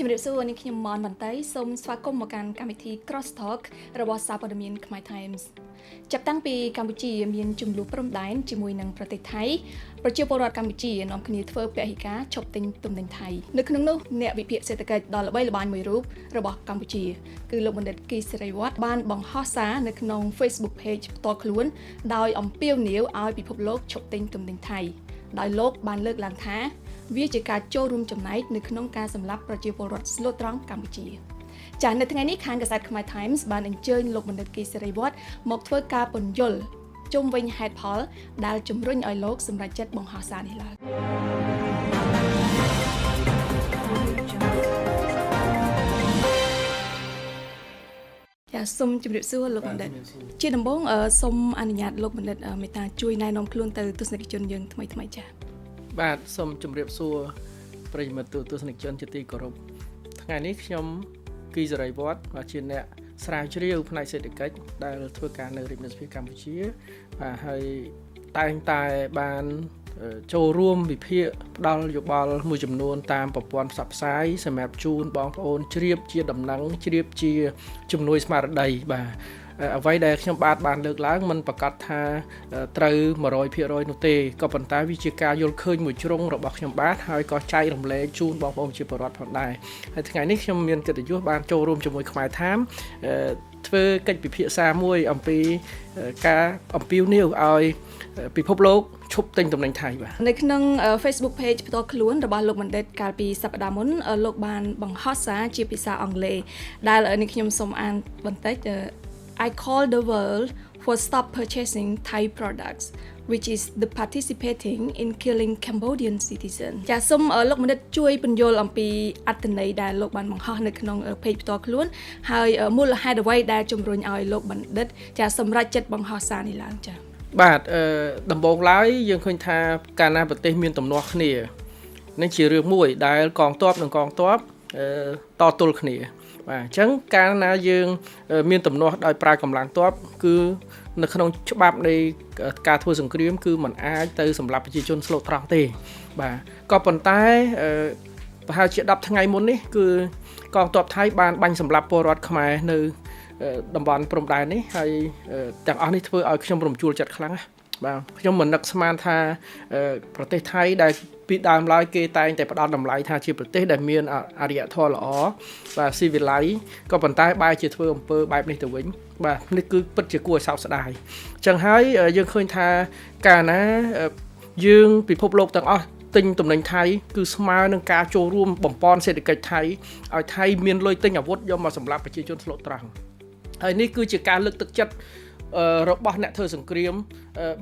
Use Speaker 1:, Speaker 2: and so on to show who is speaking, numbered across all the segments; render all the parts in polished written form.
Speaker 1: ជំរាបសួរនាងខ្ញុំម៉នវន្តីសូមស្វាគមន៍មកកាន់កម្មវិធី Cross Talk របស់សារព័ត៌មានខ្មែរ Times។ ចាប់តាំងពីកម្ពុជាមានជម្លោះព្រំដែនជាមួយនឹងប្រទេសថៃប្រជាពលរដ្ឋកម្ពុជានាំគ្នាធ្វើពហិការឈប់ទិញទំនិញថៃនៅក្នុងនោះអ្នកវិភាគសេដ្ឋកិច្ចដ៏ល្បីល្បាញមួយរូបរបស់កម្ពុជាគឺលោកបណ្ឌិតគីសិរីវត្តបានបង្ហោះសារនៅក្នុង Facebook Page ផ្ទាល់ខ្លួនដោយអំពាវនាវឲ្យពិភពលោកឈប់ទិញទំនិញថៃដោយលោកបានលើកឡើងថាវាជាការចូលរួមចំណែកនៅក្នុងការសម្លាប់ប្រជាពលរដ្ឋស្លូតត្រង់កម្ពុជាចា៎នៅថ្ងៃនេះខាងកាសែតខ្មែរ Times បានអញ្ជើញលោកបណ្ឌិតគីសិរីវត្តមកធ្វើការពន្យល់ជុំវិញហេតុផលដែលជំរុញឲ្យលោកសម្រេចចិត្តបង្ហោះសារនេះឡើងចាសូមជម្រាបសួរលោកបណ្ឌិតជាដំបូងសូមអនុញ្ញាតលោកបណ្ឌិតមេត្តាជួយណែនាំខ្លួនទៅទស្សនិកជនយើងថ្មីថ្មីចា៎
Speaker 2: បាទសូមជម្រាបសួរប្រិយមិត្តទស្សនិកជនជាទីគោរពថ្ងៃនេះខ្ញុំគីសេរីវត្តបាទជាអ្នកស្រាវជ្រាវផ្នែកសេដ្ឋកិច្ចដែលធ្វើការនៅរាជរដ្ឋាភិបាលកម្ពុជាបាទហើយតែងតែបានចូលរួមវិភាគផ្ដល់យោបល់មួយចំនួនតាមប្រព័ន្ធផ្សព្វផ្សាយសម្រាប់ជូនបងប្អូនជ្រាបជាដំណឹងជ្រាបជាជំនួយស្មារតីបាទអ្វីដែលខ្ញុំបាទបានលើកឡើងមិនប្រកាសថាត្រូវ100%នោះទេក៏ប៉ុន្តែវាជាការយល់ឃើញមួយជ្រុងរបស់ខ្ញុំបាទហើយក៏ចែករំលែកជូនបងប្អូនជាពលរដ្ឋផងដែរហើយថ្ងៃនេះខ្ញុំមានកិត្តិយសបានចូលរួមជាមួយខ្មែរ Times ធ្វើកិច្ចពិភាក្សាមួយអំពីការអំពាវនាវឲ្យពិភពលោកឈប់ទិញទំនិញថៃបាទ
Speaker 1: នៅក្នុង Facebook page ផ្ទាល់ខ្លួនរបស់លោកបណ្ឌិតកាលពីសប្តាហ៍មុនលោកបានបង្ហោះសារជាភាសាអង់គ្លេសដែលនេះខ្ញុំសូមអានបន្តិច "I call the world for stop purchasing Thai products, which is the participating in killing Cambodian citizen." ចាសូមលោកបណ្ឌិតជួយពន្យល់អំពីអត្ថន័យដែលលោកបានបង្ហោះនៅក្នុង page ផ្ទាល់ខ្លួនហើយមូលហេតុអ្វីដែលជំរុញឲ្យលោកបណ្ឌិតចាសម្រេចចិត្តបង្ហោះសារនេះឡើងចា
Speaker 2: បាទអឺដំបូងឡើយយើងឃើញថាកាលណាប្រទេសមានទំនាស់គ្នានឹងជារឿងមួយដែលកងទ័ពនិងកងទ័ពតទល់គ្នាបាទអញ្ចឹងកាលណាយើងមានទំនាស់ដោយប្រើកម្លាំងទ័ពគឺនៅក្នុងច្បាប់នៃការធ្វើសង្គ្រាមគឺมันអាចទៅសម្លាប់ប្រជាជនស្លូតត្រង់ទេបាទក៏ប៉ុន្តែប្រហែលជា10ថ្ងៃមុននេះគឺកងទ័ពថៃបានបាញ់សម្លាប់ពលរដ្ឋខ្មែរនៅតំបន់ព្រំដែននេះហើយទាំងអស់នេះធ្វើឲ្យខ្ញុំរំជួលចិត្តខ្លាំងណាស់បាទខ្ញុំមិននឹកស្មានថាប្រទេសថៃដែលពីដើមឡើយគេតែងតែផ្ដល់តម្លៃថាជាប្រទេសដែលមានអរិយធម៌ល្អបាទស៊ីវិល័យក៏ប៉ុន្តែបែរជាធ្វើអំពើបែបនេះទៅវិញបាទនេះគឺពិតជាគួរឲ្យសោកស្ដាយអញ្ចឹងហើយយើងឃើញថាកាលណាយើងពិភពលោកទាំងអស់ទិញទំនិញថៃគឺស្មើនឹងការចូលរួមបំពន់សេដ្ឋកិច្ចថៃឲ្យថៃមានលុយទិញអាវុធយកមកសម្លាប់ប្រជាជនស្លូតត្រង់ហើយនេះគឺជាការលើកទឹកចិត្តរបស់អ្នកធ្វើសង្គ្រាម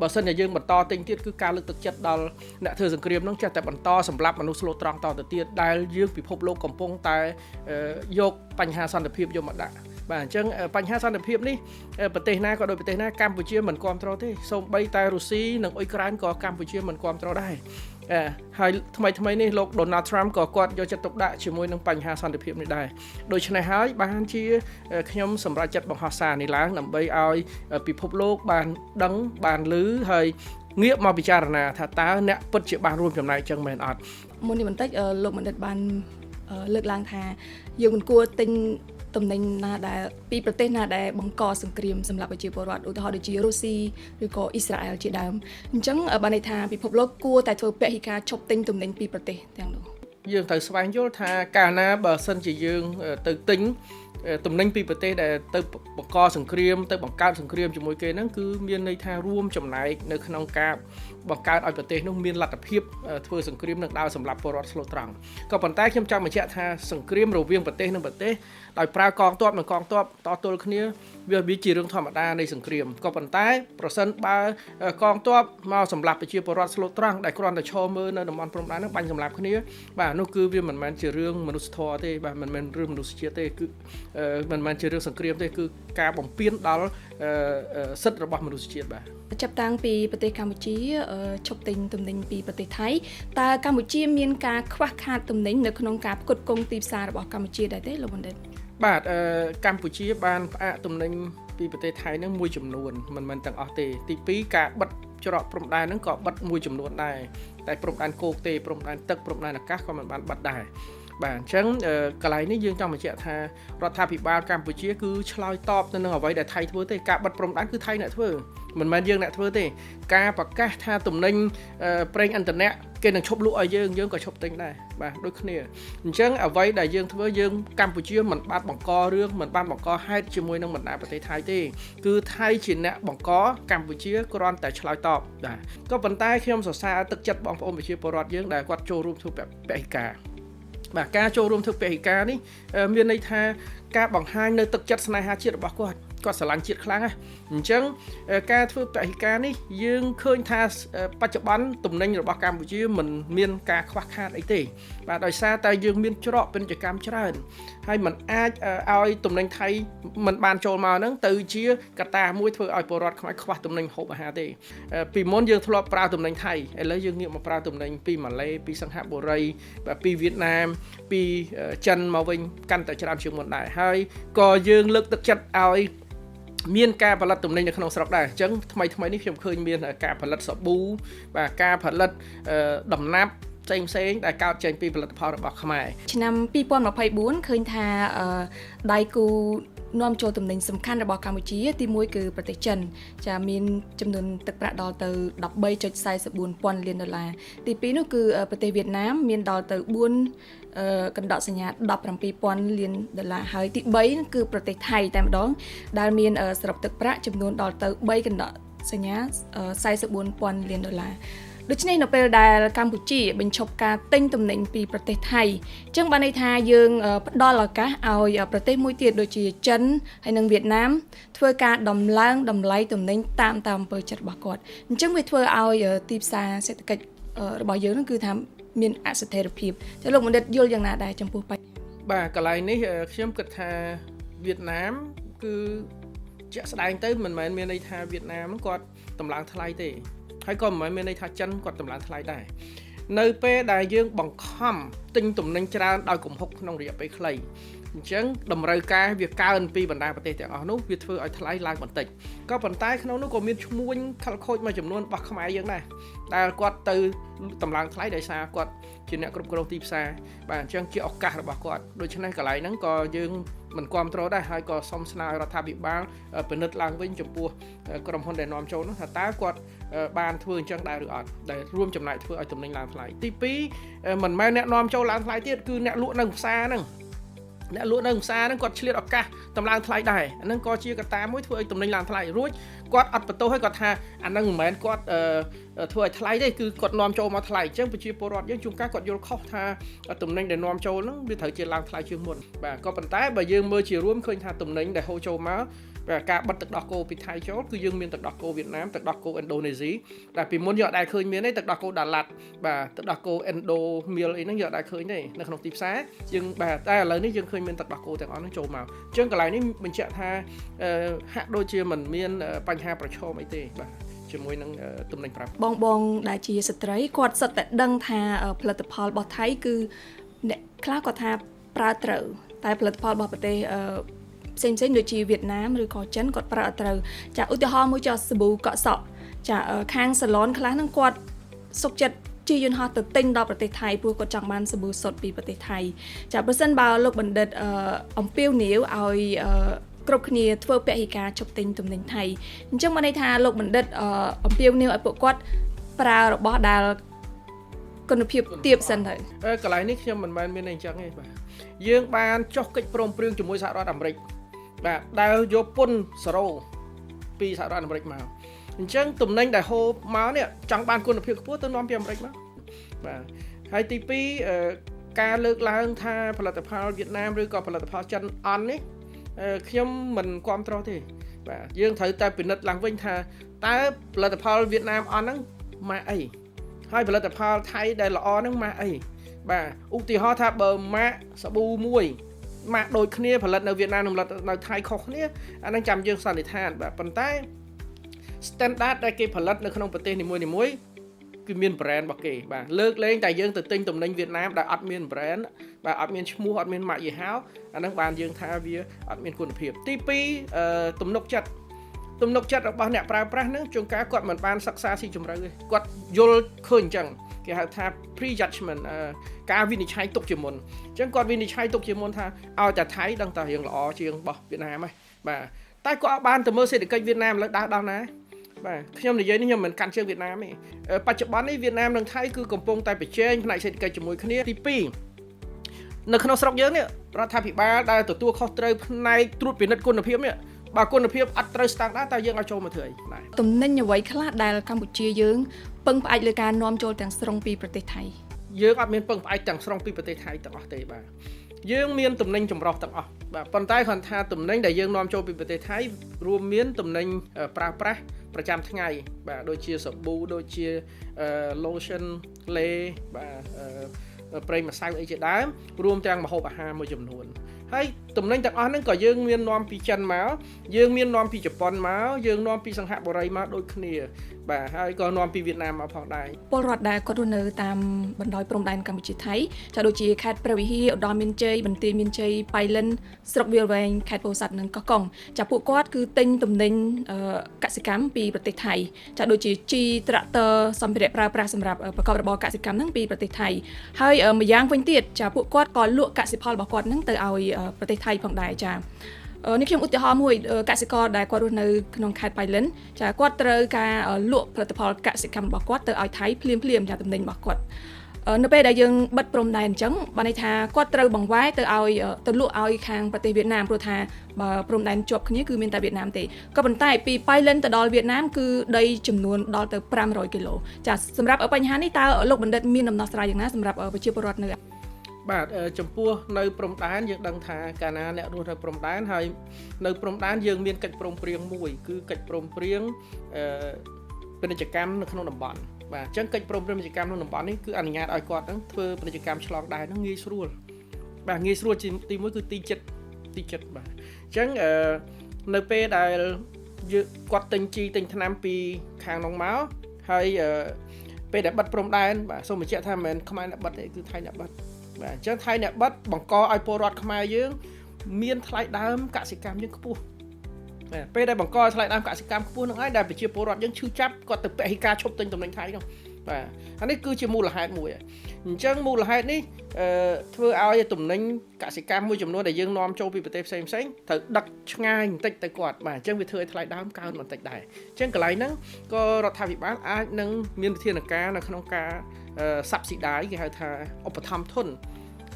Speaker 2: បើសិនជាយើងបន្តទិញទៀតគឺការលើកទឹកចិត្តដល់អ្នកធ្វើសង្គ្រាមនោះចេះតែបន្តសម្លាប់មនុស្សស្លូតត្រង់តទៅទៀតដែលយើងពិភពលោកកំពុងតែយកបញ្ហាសន្តិភាពយកមកដាក់បាទអញ្ចឹងបញ្ហាសន្តិភាពនេះប្រទេសណាក៏ដោយប្រទេសណាកម្ពុជាមិនគ្រប់គ្រងទេសូម្បីតែរុស្ស៊ីនិងអ៊ុយក្រែនក៏កម្ពុជាមិនគ្រប់គ្រងដែរហើយថ្មីថ្មីនេះលោក Donald Trump ក៏គាត់យកចិត្តទុកដាក់ជាមួយនឹងបញ្ហាសន្តិភាពនេះដែរដូច្នេះហើយបានជាខ្ញុំសម្រេចចិត្តបង្ហោះសារនេះឡើងដើម្បីឲ្យពិភពលោកបានដឹងបានឮហើយងាកមកពិចារណាថាតើអ្នកពិតជាបានរួមចំណែកចឹងមែនអត់
Speaker 1: មុននេះបន្តិចលោកបណ្ឌិតបានលើកឡើងថាយើងមិនគួរទិញទំនិញណាដែលពីប្រទេសណាដែលបង្កសង្គ្រាមសម្រាប់ប្រជាពលរដ្ឋឧទាហរណ៍ដូចជារុស្ស៊ីឬក៏អ៊ីស្រាអែលជាដើមអញ្ចឹងបានន័យថាពិភពលោកគួរតែធ្វើពហិការឈប់ទិញទំនិញពីប្រទេសទាំងនោះ
Speaker 2: យើងត្រូវស្វែងយល់ថាកាលណាបើសិនជាយើងទៅទិញទំនិញពីប្រទេសដែលទៅបង្កសង្គ្រាមទៅបង្កើតសង្គ្រាមជាមួយគេហ្នឹងគឺមានន័យថារួមចំណែកនៅក្នុងការបង្កើតឲ្យប្រទេសនោះមានលទ្ធភាពធ្វើសង្គ្រាមនិងដើរសម្លាប់ពលរដ្ឋស្លូតត្រង់ក៏ប៉ុន្តែខ្ញុំចង់បញ្ជាក់ថាសង្គ្រាមរវាងប្រទេសនិងប្រទេសដោយប្រើកងទ័ពនិងកងទ័ពតទល់គ្នាវាជារឿងធម្មតានៃសង្គ្រាមក៏ប៉ុន្តែប្រសិនបើកងទ័ពមកសម្លាប់ប្រជាពលរដ្ឋស្លូតត្រង់ដែលគ្រាន់តែឈរមើលនៅតំបន់ព្រំដែនហ្នឹងបាញ់សម្លាប់គ្នាបាទនោះគឺវាមិនមែនជារឿងមនុស្សធម៌ទេបាទមិនមែនរឿងមនុស្សជាតិទេគឺមិនមែនជារឿងសង្គ្រាមទេគឺការបំពានដល់សិទ្ធិរបស់មនុស្សជាតិបាទ
Speaker 1: ចាប់តាំងពីប្រទេសកម្ពុជាឈប់ទិញទំនិញពីប្រទេសថៃតើកម្ពុជាមានការខ្វះខាតទំនិញនៅក្នុងការផ្គត់ផ្គង់ទីផ្សាររបស់កម្ពុជាដែរទេលោកបណ្ឌិត
Speaker 2: បាទកម្ពុជាបានផ្អាកទំនិញពីប្រទេសថៃនឹងមួយចំនួនមិនមែនទាំងអស់ទេទី2ការបិទច្រកព្រំដែនហ្នឹងក៏បិទមួយចំនួនដែរតែព្រំដែនគោកទេព្រំដែនទឹកព្រំដែនអាកាសក៏មិនបានបិទដែរ បាទអញ្ចឹងកន្លែងនេះយើងចង់បញ្ជាក់ថារដ្ឋាភិបាលកម្ពុជាគឺឆ្លើយតបទៅនឹងអ្វីដែលថៃធ្វើទេការបិទព្រំដែនគឺថៃអ្នកធ្វើមិនមែនយើងអ្នកធ្វើទេការប្រកាសថាទំនិញប្រេងឥន្ធនៈគេនឹងឈប់លក់ឲ្យយើងយើងក៏ឈប់ទិញដែរបាទដូចគ្នាអញ្ចឹងអ្វីដែលយើងធ្វើយើងកម្ពុជាមិនបានបង្ករឿងមិនបានបង្កហេតុជាមួយនឹងបណ្ដាប្រទេសថៃទេគឺថៃជាអ្នកបង្កកម្ពុជាគ្រាន់តែឆ្លើយតបបាទក៏ប៉ុន្តែខ្ញុំសរសើរទឹកចិត្តបងប្អូនប្រជាពលរដ្ឋយើងដែលគាត់ចូលរួមធ្វើពហិការបាទការចូលរួមធ្វើពហិការនេះមានន័យថាការបង្ហាញនៅទឹកចិត្តស្នេហាជាតិរបស់គាត់គាត់ស្រឡាញ់ជាតិខ្លាំងណាអញ្ចឹងការធ្វើពហិការនេះយើងឃើញថាបច្ចុប្បន្នទំនិញរបស់កម្ពុជាមិនមានការខ្វះខាតអីទេបាទដោយសារតែយើងមានច្រកពាណិជ្ជកម្មច្រើនហើយมันអាចឲ្យទំនិញថៃមិនបានចូលមកហ្នឹងទៅជាកត្តាមួយធ្វើឲ្យពលរដ្ឋខ្មែរខ្វះទំនិញហូបអាហារទេពីមុនយើងធ្លាប់ប្រើទំនិញថៃឥឡូវយើងងាកមកប្រើទំនិញពីម៉ាឡេពីសិង្ហបុរីបាទពីវៀតណាមពីចិនមកវិញកាន់តែច្រើនជាងមុនដែរហើយក៏យើងលើកទឹកចិត្តឲ្យមានការផលិតទំនិញនៅក្នុងស្រុកដែរអញ្ចឹងថ្មីថ្មីនេះខ្ញុំឃើញមានការផលិតសាប៊ូបាទការផលិតដំណាប់ផ្សេងផ្សេងដែលកើតចេញពីផលិតផលរបស់ខ្មែរ
Speaker 1: ឆ្នាំ2024ឃើញថាដៃគូនាំចូលទំនិញសំខាន់របស់កម្ពុជាទី1គឺប្រទេសចិនចាមានចំនួនទឹកប្រាក់ដល់ទៅ 13.44 ពាន់លានដុល្លារទី2នោះគឺប្រទេសវៀតណាមមានដល់ទៅ4កណ្ដកសញ្ញា17,000លានដុល្លារហើយទី3គឺប្រទេសថៃតែម្ដងដែលមានសរុបទឹកប្រាក់ចំនួនដល់ទៅ3កណ្ដកសញ្ញា44,000លានដុល្លារដូច្នេះនៅពេលដែលកម្ពុជាបញ្ឈប់ការទិញទំនិញពីប្រទេសថៃអញ្ចឹងបានន័យថាយើងផ្ដល់ឱកាសឲ្យប្រទេសមួយទៀតដូចជាចិនហើយនិងវៀតណាមធ្វើការដំឡើងតម្លៃទំនិញតាមអំពើចិត្តរបស់គាត់អញ្ចឹងវាធ្វើឲ្យទីផ្សារសេដ្ឋកិច្ចរបស់យើងនឹងគឺថាមានអស្ថិរភាពចាលោកបណ្ឌិតយល់យ៉ាងណាដែរចំពោះបញ្ហា
Speaker 2: បាទកន្លែងនេះខ្ញុំគិតថាវៀតណាមគឺជាក់ស្ដែងទៅមិនមែនមានន័យថាវៀតណាមគាត់តម្លើងថ្លៃទេហើយក៏មិនមែនមានន័យថាចិនគាត់តម្លើងថ្លៃដែរនៅពេលដែលយើងបង្ខំទិញទំនិញច្រើនដោយគំហុកក្នុងរយៈពេលខ្លីអញ្ចឹងតម្រូវការវាកើនពីបណ្ដាប្រទេសទាំងអស់នោះវាធ្វើឲ្យថ្លៃឡើងបន្តិចក៏ប៉ុន្តែក្នុងនោះក៏មានឈ្មួញខិលខូចមួយចំនួនរបស់ខ្មែរយើងដែរដែលគាត់ទៅតម្លើងថ្លៃដោយសារគាត់ជាអ្នកគ្រប់គ្រងទីផ្សារបាទអញ្ចឹងជាឱកាសរបស់គាត់ដូច្នេះកន្លែងហ្នឹងក៏យើងមិនគ្រប់គ្រងដែរហើយក៏សូមស្នើឲ្យរដ្ឋាភិបាលពិនិត្យឡើងវិញចំពោះក្រុមហ៊ុនដែលនាំចូលនោះថាតើគាត់បានធ្វើអញ្ចឹងដែរឬអត់ដែលរួមចំណែកធ្វើឲ្យទំនិញឡើងថ្លៃទី2មិនមែនអ្នកនាំចូលឡើងថ្លៃទៀតគឺអ្នកលក់នៅផ្សារហ្នឹងអ្នកលក់នៅផ្សារហ្នឹងគាត់ឆ្លៀតឱកាសតម្លើងថ្លៃដែរអាហ្នឹងក៏ជាកត្តាមួយធ្វើឲ្យទំនិញឡើងថ្លៃរួចគាត់អត់បន្ទោសឲ្យគាត់ថាអាហ្នឹងមិនមែនគាត់ធ្វើឲ្យថ្លៃទេគឺគាត់នាំចូលមកថ្លៃអញ្ចឹងប្រជាពលរដ្ឋយើងជួនកាលគាត់យល់ខុសថាទំនិញដែលនាំចូលហ្នឹងវាត្រូវជាឡើងថ្លៃជាងមុនបាទក៏ប៉ុន្តែបើយើងមើលជារួមឃើញថាទំនិញដែលហូរចូលមកបាទការបិទទឹកដោះគោពីថៃចូលគឺយើងមានទឹកដោះគោវៀតណាមទឹកដោះគោឥណ្ឌូនេស៊ីតែពីមុនយើងអត់ដែលឃើញមានទេទឹកដោះគោដាឡាត់បាទទឹកដោះគោឥណ្ឌូមៀលអីហ្នឹងយើងអត់ដែលឃើញទេនៅក្នុងទីផ្សារយើងបាទតែឥឡូវនេះយើងឃើញមានទឹកដោះគោទាំងអស់ហ្នឹងចូលមកអញ្ចឹងកន្លែងនេះបញ្ជាក់ថាហាក់ដូចជាមិនមានបញ្ហាប្រឈមអីទេបាទជាមួយនឹងទំនិញប្រាប់
Speaker 1: បងដែលជាស្ត្រីគាត់សុទ្ធតែដឹងថាផលិតផលរបស់ថៃគឺអ្នកខ្លះគាត់ថាប្រើត្រូវតែផលិតផលរបស់ប្រទេសផ្សេងៗដូចជាវៀតណាមឬក៏ចិនគាត់ប្រើអត់ត្រូវចាឧទាហរណ៍មួយចុះសាប៊ូកក់សក់ចាខាងសាឡនខ្លះហ្នឹងគាត់សុខចិត្តជិះយន្តហោះទៅទិញដល់ប្រទេសថៃព្រោះគាត់ចង់បានសាប៊ូសុទ្ធពីប្រទេសថៃចាប្រសិនបើលោកបណ្ឌិតអំពាវនាវឲ្យគ្រប់គ្នាធ្វើពហិការជប់ទិញទំនិញថៃអញ្ចឹងបានន័យថាលោកបណ្ឌិតអំពាវនាវឲ្យពួកគាត់ប្រើរបស់ដែលគុណភាពទាបសិនទៅ
Speaker 2: កន្លែងនេះខ្ញុំមិនមែនមានអីចឹងទេបាទយើងបានចុះកិច្ចព្រមព្រៀងជាមួយសហរដ្ឋអាមេរិកបាទដែលយកពន្ធសេរ៉ូពីសហរដ្ឋអាមេរិកមកអញ្ចឹងទំនិញដែលហូបមកនេះចង់បានគុណភាពខ្ពស់ទៅនាំពីអាមេរិកមកបាទហើយទី2ការលើកឡើងថាផលិតផលវៀតណាមឬក៏ផលិតផលចិនអន់នេះខ្ញុំមិនគាំទ្រទេបាទយើងត្រូវតែពិនិត្យឡើងវិញថាតើផលិតផលវៀតណាមអន់ហ្នឹងម៉ាកអីហើយផលិតផលថៃដែលល្អហ្នឹងម៉ាកអីបាទឧទាហរណ៍ថាបើម៉ាកសាប៊ូមួយម៉ាកដូចគ្នាផលិតនៅវៀតណាមនិងផលិតនៅថៃខុសគ្នាអាហ្នឹងចាំយើងសន្និដ្ឋានបាទប៉ុន្តែ standard ដែលគេផលិតនៅក្នុងប្រទេសនីមួយៗគឺមាន brand របស់គេបាទលើកលែងតែយើងទៅទិញទំនិញវៀតណាមដែលអត់មាន brand បាទអត់មានឈ្មោះអត់មានម៉ាកយីហោអាហ្នឹងបានយើងថាវាអត់មានគុណភាពទី2ទំនុកចិត្ត ទំនុកចិត្តរបស់អ្នកប្រើប្រាស់ហ្នឹងជួនកាលគាត់មិនបានសិក្សាស៊ីជម្រៅទេគាត់យល់ឃើញអញ្ចឹងគេហៅថា prejudgment ការវិនិច្ឆ័យទុកជាមុនអញ្ចឹងគាត់វិនិច្ឆ័យទុកជាមុនថាឲ្យតែថៃដឹងតែរឿងល្អជាងរបស់វៀតណាមហ៎បាទតែគាត់អត់បានទៅមើលសេដ្ឋកិច្ចវៀតណាមលើដើរដល់ណាបាទខ្ញុំនិយាយនេះខ្ញុំមិនកាន់ជើងវៀតណាមទេបច្ចុប្បន្ននេះវៀតណាមនិងថៃគឺកំពុងតែប្រជែងផ្នែកសេដ្ឋកិច្ចជាមួយគ្នាទី2នៅក្នុងស្រុកយើងនេះរដ្ឋាភិបាលដែលទទួលខុសត្រូវផ្នែកត្រួតពិនិត្យគុណភាពនេះបើគុណភាពអត់ត្រូវស្តង់ដារតើយើងឲ្យចូលមកធ្វើអីដែរ
Speaker 1: ទំនិញអ្វីខ្លះដែលកម្ពុជាយើងពឹងផ្អែកលើការនាំចូលទាំងស្រុងពីប្រទេសថៃ
Speaker 2: យើងអត់មានពឹងផ្អែកទាំងស្រុងពីប្រទេសថៃទាំងអស់ទេបាទយើងមានទំនិញចម្រុះទាំងអស់បាទប៉ុន្តែគ្រាន់ថាទំនិញដែលយើងនាំចូលពីប្រទេសថៃរួមមានទំនិញប្រើប្រាស់ប្រចាំថ្ងៃបាទដូចជាសាប៊ូដូចជា lotion លេបាទប្រេងម្សៅអីជាដើមរួមទាំងម្ហូបអាហារមួយចំនួនហើយទំនិញទាំងអស់ហ្នឹងក៏យើងមាននាំពីចិនមកយើងមាននាំពីជប៉ុនមកយើងនាំពីសិង្ហបុរីមកដូចគ្នាបាទហើយក៏នាំពីវៀតណាមមកផងដែរ
Speaker 1: ពលរដ្ឋដែលគាត់រស់នៅតាមបណ្ដោយព្រំដែនកម្ពុជាថៃចាដូចជាខេត្តព្រះវិហារឧត្តរមានជ័យបន្ទាយមានជ័យប៉ៃលិនស្រុកវាលវែងខេត្តពោធិ៍សាត់និងកោះកុងចាពួកគាត់គឺទិញទំនិញកសិកម្មពីប្រទេសថៃចាដូចជាជីត្រាក់ទ័រសម្ភារៈប្រើប្រាស់សម្រាប់ប្រកបរបរកសិកម្មហ្នឹងពីប្រទេសថៃហើយម្យ៉ាងវិញទៀតចាពួកគាត់ក៏លក់កសិផលរបស់គាត់ហ្នឹងទៅឲ្យប្រទេសថៃផងដែរចានេះខ្ញុំឧទាហរណ៍មួយកសិករដែលគាត់រស់នៅក្នុងខេត្តប៉ៃលិនចាគាត់ត្រូវការលក់ផលិតផលកសិកម្មរបស់គាត់ទៅឲ្យថៃភ្លាមភ្លាមចាទំនិញរបស់គាត់នៅពេលដែលយើងបិទព្រំដែនអញ្ចឹងបានន័យថាគាត់ត្រូវបង្វែរទៅឲ្យទៅលក់ឲ្យខាងប្រទេសវៀតណាមព្រោះថាបើព្រំដែនជាប់គ្នាគឺមានតែវៀតណាមទេក៏ប៉ុន្តែពីប៉ៃលិនទៅដល់វៀតណាមគឺដីចំនួនដល់ទៅ500គីឡូចាសម្រាប់បញ្ហានេះតើលោកបណ្ឌិតមានដំណោះស្រាយយ៉ាងណាសម្រាប់ប្រជាពលរដ្ឋនៅ
Speaker 2: បាទចំពោះនៅព្រំដែនយើងដឹងថាកាលណាអ្នករស់នៅព្រំដែនហើយនៅព្រំដែនយើងមានកិច្ចព្រមព្រៀងមួយគឺកិច្ចព្រមព្រៀងអឺពាណិជ្ជកម្មនៅក្នុងតំបន់បាទអញ្ចឹងកិច្ចព្រមព្រៀងពាណិជ្ជកម្មក្នុងតំបន់នេះគឺអនុញ្ញាតឲ្យគាត់នឹងធ្វើពាណិជ្ជកម្មឆ្លងដែននឹងងាយស្រួលបាទងាយស្រួលទីមួយគឺទីចិត្តទីចិត្តបាទអញ្ចឹងអឺនៅពេលដែលយើងគាត់ទិញជីទិញថ្នាំពីខាងនោះមកហើយពេលដែលបិទព្រំដែនបាទសូមបញ្ជាក់ថាមិនមែនខ្មែរអ្នកបិទទេគឺថៃអ្នកបិទបាទអញ្ចឹងថៃអ្នកបិទបង្កឲ្យពលរដ្ឋខ្មែរយើងមានថ្លៃដើមកសិកម្មយើងខ្ពស់បាទពេលដែលបង្កឲ្យថ្លៃដើមកសិកម្មខ្ពស់នឹងឯងដែលប្រជាពលរដ្ឋយើងឈឺចាប់គាត់ទៅពហិការឈប់ទិញទំនិញថៃនោះបាទអានេះគឺជាមូលហេតុមួយអញ្ចឹងមូលហេតុនេះអឺធ្វើឲ្យទំនិញកសិកម្មមួយចំនួនដែលយើងនាំចូលពីប្រទេសផ្សេងផ្សេងត្រូវដឹកឆ្ងាយបន្តិចទៅគាត់បាទអញ្ចឹងវាធ្វើឲ្យថ្លៃដើមកើនបន្តិចដែរអញ្ចឹងកន្លែងហ្នឹងក៏រដ្ឋាភិបាលអាចនឹងមានវិធានការនៅក្នុងការ subsidize គេហៅថាឧបត្ថម្ភធន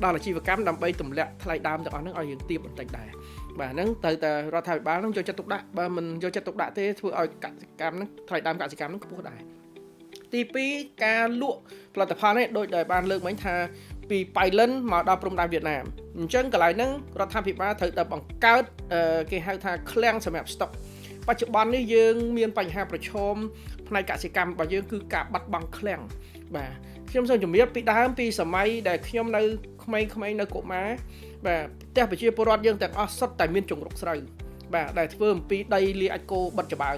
Speaker 2: ដល់អាជីវកម្មដើម្បីទម្លាក់ថ្លៃដើមទាំងអស់ហ្នឹងឲ្យយើងទាបបន្តិចដែរបាទហ្នឹងត្រូវតែរដ្ឋាភិបាលហ្នឹងយកចិត្តទុកដាក់បើមិនយកចិត្តទុកដាក់ទេធ្វើឲ្យកសិកម្មហ្នឹងថ្លៃដើមកសិកម្មហ្នឹងខ្ពស់ដែរទី2ការលក់ផលិតផលនេះដូចដែលបានលើកមិញថាពីប៉ៃលិនមកដល់ព្រំដែនវៀតណាមអញ្ចឹងកន្លែងហ្នឹងរដ្ឋាភិបាលត្រូវតែបង្កើតគេហៅថាឃ្លាំងសម្រាប់ស្តុកបច្ចុប្បន្ននេះយើងមានបញ្ហាប្រឈមផ្នែកកសិកម្មរបស់យើងគឺការបាត់បង់ឃ្លាំងបាទខ្ញុំសូមជម្រាបពីដើមពីសម័យដែលខ្ញុំនៅក្មេងៗនៅកុមារបាទផ្ទះប្រជាពលរដ្ឋយើងទាំងអស់សុទ្ធតែមានជង្រុកស្រូវបាទដែលធ្វើអំពីដីលាអាចគោបិទច្បើង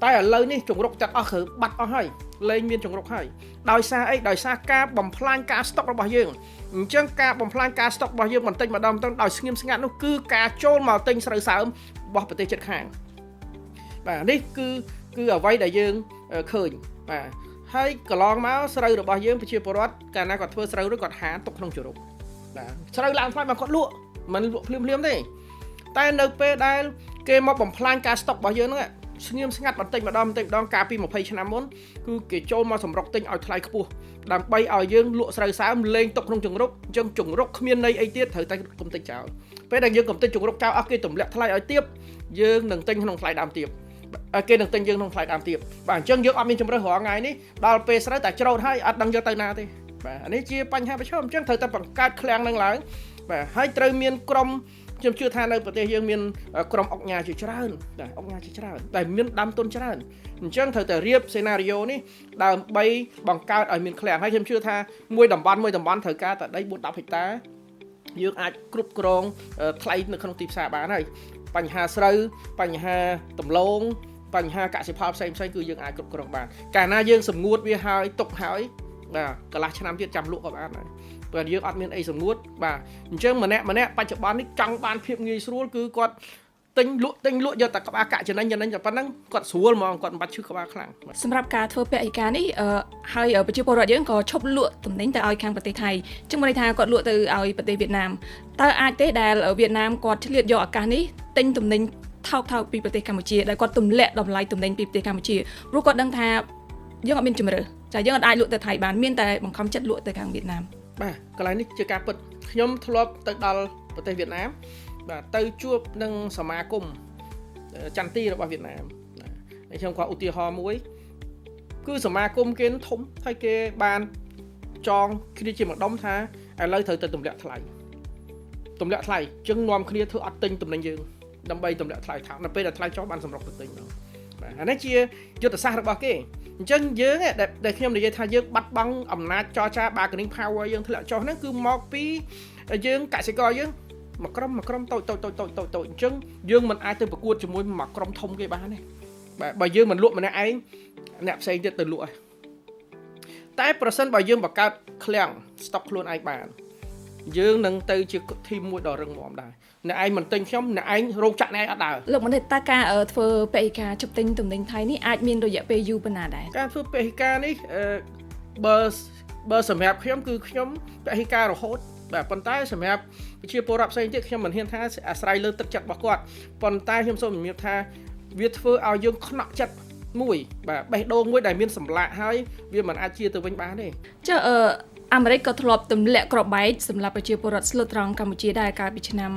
Speaker 2: តែឥឡូវនេះជង្រុកទាំងអស់គឺបាត់អស់ហើយលែងមានជង្រុកហើយដោយសារអីដោយសារការបំផ្លាញការស្តុករបស់យើងអញ្ចឹងការបំផ្លាញការស្តុករបស់យើងបន្តិចម្ដងទៅដោយស្ងៀមស្ងាត់នោះគឺការចូលមកទិញស្រូវសើមរបស់ប្រទេសជិតខាងបាទនេះគឺអ្វីដែលយើងឃើញបាទហើយកន្លងមកស្រូវរបស់យើងប្រជាពលរដ្ឋកាលណាគាត់ធ្វើស្រូវរួចគាត់ហាទុកក្នុងជរុកបាទស្រូវឡើងថ្លៃមកគាត់លក់មិនលក់ភ្លាមភ្លាមទេតែនៅពេលដែលគេមកបំផ្លាញការស្តុករបស់យើងហ្នឹងស្ងៀមស្ងាត់បន្តិចម្ដងបន្តិចម្ដងកាលពី20ឆ្នាំមុនគឺគេចូលមកសម្រុកទិញឲ្យថ្លៃខ្ពស់ដើម្បីឲ្យយើងលក់ស្រូវសើមលេងទុកក្នុងជង្រុកអញ្ចឹងជង្រុកគ្មានន័យអីទៀតត្រូវតែកំទេចចោលពេលដែលយើងកំទេចជង្រុកចោលអស់គេទម្លាក់ថ្លៃឲ្យទាបយើងនឹងទិញក្នុងថ្លៃដើមទាបគេនឹងទិញយើងក្នុងថ្លៃដើមទាបបាទអញ្ចឹងយើងអត់មានជំរើសរាល់ថ្ងៃនេះដល់ពេលស្រូវតែច្រូតហើយអត់ដឹងយកទៅណាទេបាទអានេះជាបញ្ហាប្រឈមអញ្ចឹងត្រូវតែបង្កើតឃ្លាំងនឹងឡើងបាទហើយត្រូវមានក្រុមខ្ញុំជឿថានៅប្រទេសយើងមានក្រុមអុកញ៉ាជាច្រើនបាទអុកញ៉ាជាច្រើនដែលមានដើមទុនច្រើនអញ្ចឹងត្រូវតែរៀបសេណារីយ៉ូនេះដើម្បីបង្កើតឲ្យមានឃ្លាំងហើយខ្ញុំជឿថាមួយតំបន់មួយតំបន់ត្រូវការតែដី4 10ហិកតាយើងអាចគ្រប់គ្រងថ្លៃនៅក្នុងទីផ្សារបានហើយបញ្ហាស្រូវបញ្ហាដំឡូងបញ្ហាកសិផលផ្សេងផ្សេងគឺយើងអាចគ្រប់គ្រងបានកាលណាយើងសម្ងួតវាហើយទុកហើយបាទកន្លះឆ្នាំទៀតចាំលក់ក៏បានដែរព្រោះយើងអត់មានអីសម្ងួតបាទអញ្ចឹងម្នាក់ម្នាក់បច្ចុប្បន្ននេះចង់បានភាពងាយស្រួលគឺគាត់ ទិញលក់ទិញលក់យកតែក្បាលកាក់ចំណេញចំណេញតែប៉ុណ្្នឹងគាត់ស្រួលហ្មងគាត់មិនបាច់ឈឺក្បាលខ្លាំង
Speaker 1: សម្រាប់ការធ្វើពហិការនេះហើយប្រជាពលរដ្ឋយើងក៏ឈប់លក់ទំនិញទៅឲ្យខាងប្រទេសថៃចឹងមានន័យថាគាត់លក់ទៅឲ្យប្រទេសវៀតណាមតើអាចទេដែលវៀតណាមគាត់ឆ្លៀតយកឱកាសនេះទិញទំនិញថោកៗពីប្រទេសកម្ពុជាដែលគាត់ទម្លាក់តម្លៃទំនិញពីប្រទេសកម្ពុជាព្រោះគាត់ដឹងថាយើងអត់មានជម្រើសចាយើងអត់អាចលក់ទៅថៃបានមានតែបង្ខំចិត្តលក់ទៅខាងវៀតណាម
Speaker 2: បាទកន្លែងនេះជាការពិតខ្ញុំធ្លាប់ទៅដល់ប្រទេសវៀតណាមបាទទៅជួបនឹងសមាគមចន្ទទីរបស់វៀតណាមហើយខ្ញុំក៏ឧទាហរណ៍មួយគឺសមាគមគេធំហើយគេបានចងគ្នាជាមួយដុំថាឥឡូវត្រូវទៅទម្លាក់ថ្លៃទម្លាក់ថ្លៃចឹងនាំគ្នាធ្វើអត់ទិញទំនិញយើងដើម្បីទម្លាក់ថ្លៃថានៅពេលដែលថ្លៃចុះបានសម្រុកទៅទិញមកបាទអានេះជាយុទ្ធសាស្ត្ររបស់គេអញ្ចឹងយើងដែលខ្ញុំនិយាយថាយើងបាត់បង់អំណាចចរចា bargaining power យើងធ្លាក់ចុះហ្នឹងគឺមកពីយើងកសិករយើងមួយក្រុមមួយក្រុមតូចតូចតូចតូចតូចតូចអញ្ចឹងយើងមិនអាចទៅប្រកួតជាមួយមួយក្រុមធំគេបានទេបាទបើយើងមិនលក់ម្នាក់ឯងអ្នកផ្សេងទៀតទៅលក់ហើយតែប្រសិនបើយើងបង្កើតឃ្លាំងស្តុកខ្លួនឯងបានយើងនឹងទៅជា team មួយដ៏រឹងមាំដែរអ្នកឯងមិនទិញខ្ញុំអ្នកឯងរោងចក្រអ្នកឯងអត់ដើរ
Speaker 1: លោកបណ្ឌិតតើការធ្វើពហិការជប់ទិញទំនិញថៃនេះអាចមានរយៈពេលយូរប៉ុណ្ណាដែរ
Speaker 2: ការធ្វើពហិការនេះបើសម្រាប់ខ្ញុំគឺខ្ញុំពហិការរហូតបាទប៉ុន្តែសម្រាប់ប្រជាពលរដ្ឋផ្សេងទៀតខ្ញុំមិនហ៊ានថាអាស្រ័យលើទឹកចិត្តរបស់គាត់ប៉ុន្តែខ្ញុំសូមជំរាបថាវាធ្វើឲ្យយើងខ្នក់ចិត្តមួយបាទបេះដូងមួយដែលមានសម្លាកហើយវាមិនអាចជាទៅវិញបានទេ
Speaker 1: ចុះអាមេរិកក៏ធ្លាប់ទម្លាក់គ្រាប់បែកសម្រាប់ប្រជាពលរដ្ឋស្លូតត្រង់កម្ពុជាដែរកាលពីឆ្នាំ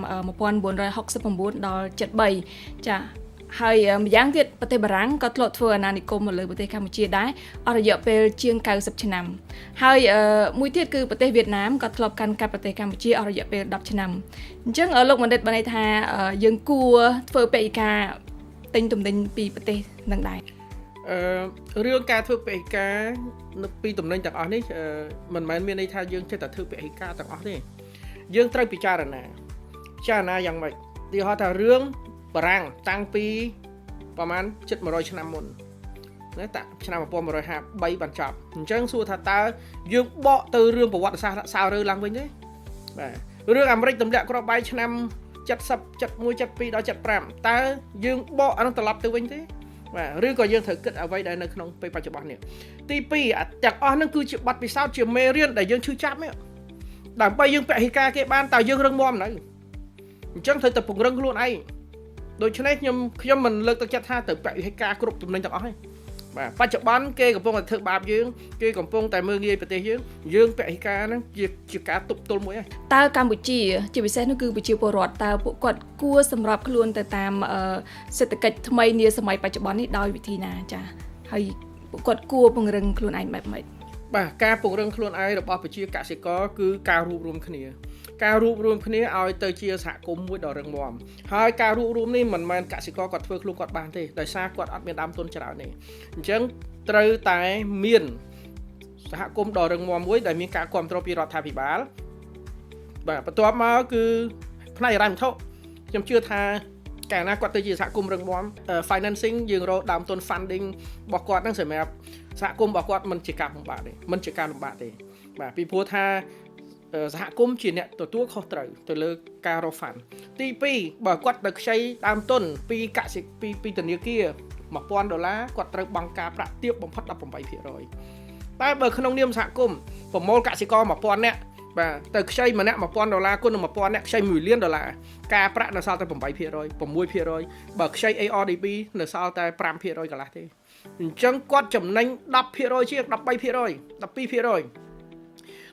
Speaker 1: 1969ដល់73ចាហើយម្យ៉ាងទៀតប្រទេសបារាំងក៏ធ្លាប់ធ្វើអាណានិគមមកលើប្រទេសកម្ពុជាដែរអស់រយៈពេលជាង90ឆ្នាំហើយមួយទៀតគឺប្រទេសវៀតណាមក៏ធ្លាប់កាន់កាប់ប្រទេសកម្ពុជាអស់រយៈពេល10ឆ្នាំអញ្ចឹងលោកបណ្ឌិតបានន័យថាយើងគួរធ្វើពហិការទិញទំនិញពីប្រទេសនឹងដែរ
Speaker 2: រឿងការធ្វើពហិការនៅពីទំនិញទាំងអស់នេះមិនមែនមានន័យថាយើងចេះតែធ្វើពហិការទាំងអស់ទេយើងត្រូវពិចារណាពិចារណាយ៉ាងម៉េចទីហោថារឿងបារាំងតាំងពីប្រហែលជិត100ឆ្នាំមុនណាតាឆ្នាំ1153បានចប់អញ្ចឹងសួរថាតើយើងបកទៅរឿងប្រវត្តិសាស្ត្រសើរើឡើងវិញទេបាទរឿងអាមេរិកទម្លាក់គ្រាប់បែកឆ្នាំ70 71 72ដល់75តើយើងបកអានោះត្រឡប់ទៅវិញទេបាទឬក៏យើងត្រូវគិតអ្វីដែលនៅក្នុងពេលបច្ចុប្បន្ននេះទី2ទាំងអស់ហ្នឹងគឺជាបទពិសោធន៍ជាមេរៀនដែលយើងឈឺចាប់នេះដើម្បីយើងពហិការគេបានតើយើងរឹងមាំនៅអញ្ចឹងត្រូវតែពង្រឹងខ្លួនឯងដូច្នេះខ្ញុំមិនលើកទឹកចិត្តថាត្រូវពហិការគ្រប់ទំនិញទាំងអស់ទេបាទបច្ចុប្បន្នគេកំពុងតែធ្វើបាបយើងគេកំពុងតែមើលងាយប្រទេសយើងយើងពហិការហ្នឹងជាការទប់ទល់មួយហើយ
Speaker 1: តើកម្ពុជាជាពិសេសនោះគឺប្រជាពលរដ្ឋតើពួកគាត់គួរសម្របខ្លួនទៅតាមសេដ្ឋកិច្ចថ្មីនាសម័យបច្ចុប្បន្ននេះដោយវិធីណាចា៎ហើយពួកគាត់គួរពង្រឹងខ្លួនឯងបែបម៉េច
Speaker 2: បាទការពង្រឹងខ្លួនឯងរបស់ប្រជាកសិករគឺការរួបរวมគ្នាការរួបរวมគ្នាឲ្យទៅជាសហគមន៍មួយដ៏រឹងមាំហើយការរួបរวมនេះមិនមែនកសិករគាត់ធ្វើខ្លួនគាត់បានទេដោយសារគាត់អត់មានដើមទុនច្រើនទេអញ្ចឹងត្រូវតែមានសហគមន៍ដ៏រឹងមាំមួយដែលមានការគ្រប់គ្រងពីរដ្ឋាភិបាលបាទបន្ទាប់មកគឺផ្នែកហិរញ្ញវត្ថុខ្ញុំជឿថាកាលណាគាត់ទៅជាសហគមន៍រឹងមាំ financing យើងរកដើមទុន funding របស់គាត់ហ្នឹងសម្រាប់សហគមន៍របស់គាត់មិនជាការលំបាកទេមិនជាការលំបាកទេបាទពីព្រោះថាសហគមន៍ជាអ្នកទទួលខុសត្រូវទៅលើការរក fund ទី2បើគាត់ទៅខ្ចីដើមទុនពីកសិពីធនាគារ1000ដុល្លារគាត់ត្រូវបង់ការប្រាក់ទាបបំផុត18%តែបើក្នុងនាមសហគមន៍ប្រមូលកសិករ1000នាក់បាទទៅខ្ចីម្នាក់1000ដុល្លារគុណនឹង1000នាក់ខ្ចី1លានដុល្លារការប្រាក់នៅសល់តែ8% 6%បើខ្ចី ARDB នៅសល់តែ5%កន្លះទេអញ្ចឹងគាត់ចំណេញ10%ជាង13% 12%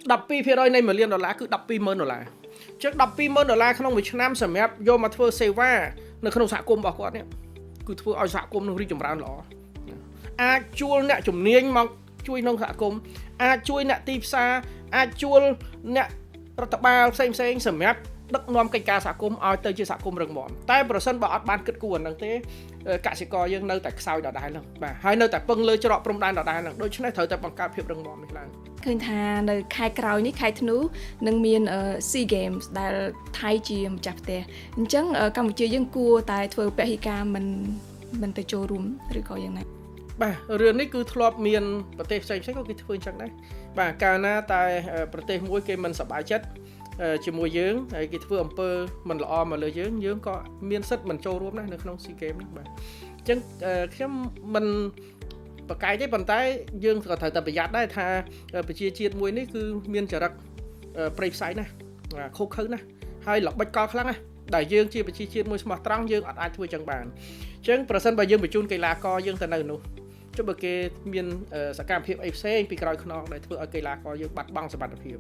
Speaker 2: 12%នៃ1លានដុល្លារគឺ120,000ដុល្លារអញ្ចឹង120,000ដុល្លារក្នុងមួយឆ្នាំសម្រាប់យកមកធ្វើសេវានៅក្នុងសហគមន៍របស់គាត់នេះគឺធ្វើឲ្យសហគមន៍នឹងរីកចម្រើនល្អអាចជួលអ្នកជំនាញមកជួយក្នុងសហគមន៍អាចជួយអ្នកទីផ្សារអាចជួលអ្នករដ្ឋបាលផ្សេងផ្សេងសម្រាប់ដឹកនាំកិច្ចការសហគមន៍ឲ្យទៅជាសហគមន៍រឹងមាំតែប្រសិនបើអត់បានគិតគូរអាហ្នឹងទេកសិករយើងនៅតែខ្សោយដដែលហ្នឹងបាទហើយនៅតែពឹងលើច្រកព្រំដែនដដែលហ្នឹងដូច្នេះត្រូវតែបង្កើតភាពរឹងមាំនេះឡើង
Speaker 1: ឃើញថានៅខែក្រោយនេះខែធ្នូនឹងមាន SEA Games ដែលថៃជាម្ចាស់ផ្ទះអញ្ចឹងកម្ពុជាយើងគួរតែធ្វើពហិការមិនទៅចូលរួមឬក៏យ៉ាងណា
Speaker 2: បាទរឿងនេះគឺធ្លាប់មានប្រទេសផ្សេងៗក៏គេធ្វើអញ្ចឹងដែរបាទកាលណាតែប្រទេសមួយគេមិនសប្បាយចិត្ត ជាមួយយើងហើយគេធ្វើអំពើមិនល្អមកលើយើងយើងក៏មានសិទ្ធិមិនចូលរួមដែរនៅក្នុង SEA Games នេះបាទអញ្ចឹងខ្ញុំមិនប្រកែកទេប៉ុន្តែយើងក៏ត្រូវតែប្រយ័ត្នដែរថាប្រជាជាតិមួយនេះគឺមានចរិតព្រៃផ្សៃណាស់ខុសខើណាស់ហើយល្បិចកលខ្លាំងណាស់ដែលយើងជាប្រជាជាតិមួយស្មោះត្រង់យើងអត់អាចធ្វើចឹងបានអញ្ចឹងប្រសិនបើយើងបញ្ជូនកីឡាករយើងទៅនៅនោះចុះបើគេមានសកម្មភាពអីផ្សេងពីក្រោយខ្នងដែលធ្វើឲ្យកីឡាករយើងបាត់បង់សមត្ថភាព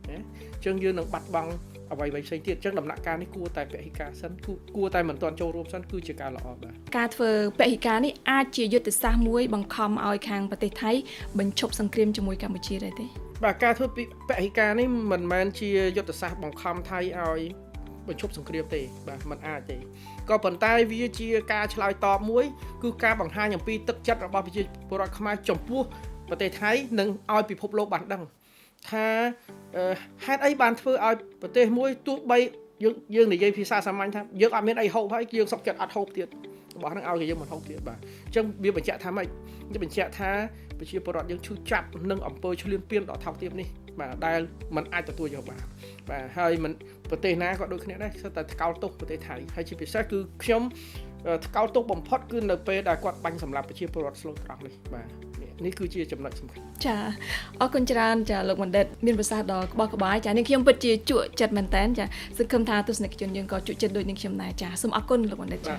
Speaker 2: ណាអញ្ចឹងយើងនឹងបាត់បង់អ្វីៗផ្សេងទៀតអញ្ចឹងដំណាក់កាលនេះគួរតែពហិការសិនគួរតែមិនទាន់ចូលរួមសិនគឺជាការល្អបាទ
Speaker 1: ការធ្វើពហិការនេះអាចជាយុទ្ធសាស្ត្រមួយបង្ខំឲ្យខាងប្រទេសថៃបញ្ឈប់សង្គ្រាមជាមួយកម្ពុជាដែរទេ
Speaker 2: បាទការធ្វើពហិការនេះមិនមែនជាយុទ្ធសាស្ត្របង្ខំថៃឲ្យបញ្ឈប់សង្គ្រាមទេបាទมันអាចទេក៏ប៉ុន្តែវាជាការឆ្លើយតបមួយគឺការបង្ហាញអំពីទឹកចិត្តរបស់ប្រជាពលរដ្ឋខ្មែរចំពោះប្រទេសថៃនិងឲ្យពិភពលោកបានដឹងថាហេតុអីបានធ្វើឲ្យប្រទេសមួយទោះបីយើងនិយាយភាសាសាមញ្ញថាយើងអត់មានអីហូបហើយយើងសុខចិត្តអត់ហូបទៀតរបស់ហ្នឹងឲ្យគេយើងមិនហូបទៀតបាទអញ្ចឹងវាបញ្ជាក់ថាម៉េចវាបញ្ជាក់ថាប្រជាពលរដ្ឋយើងឈឺចាប់នឹងអំពើឈ្លានពានដ៏ថោកទាបនេះបាទដែលมันអាចទទួលយកបានបាទហើយมันប្រទេសណាក៏ដូចគ្នាដែរសុទ្ធតែថ្កោលទោសប្រទេសថៃហើយជាពិសេសគឺខ្ញុំថ្កោលទោសបំផុតគឺនៅពេលដែលគាត់បាញ់សម្លាប់ប្រជាពលរដ្ឋស្លូតត្រង់នេះបាទនេះគឺជាចំណុចសំខាន់
Speaker 1: ចាអរគុណច្រើនចាលោកបណ្ឌិតមានប្រសាសន៍ដ៏ក្បោះក្បាយចានេះខ្ញុំពិតជាជក់ចិត្តមែនតើចាសង្ឃឹមថាទស្សនិកជនយើងក៏ជក់ចិត្តដូចនឹងខ្ញុំដែរចាសូមអរគុណលោកបណ្ឌិតចា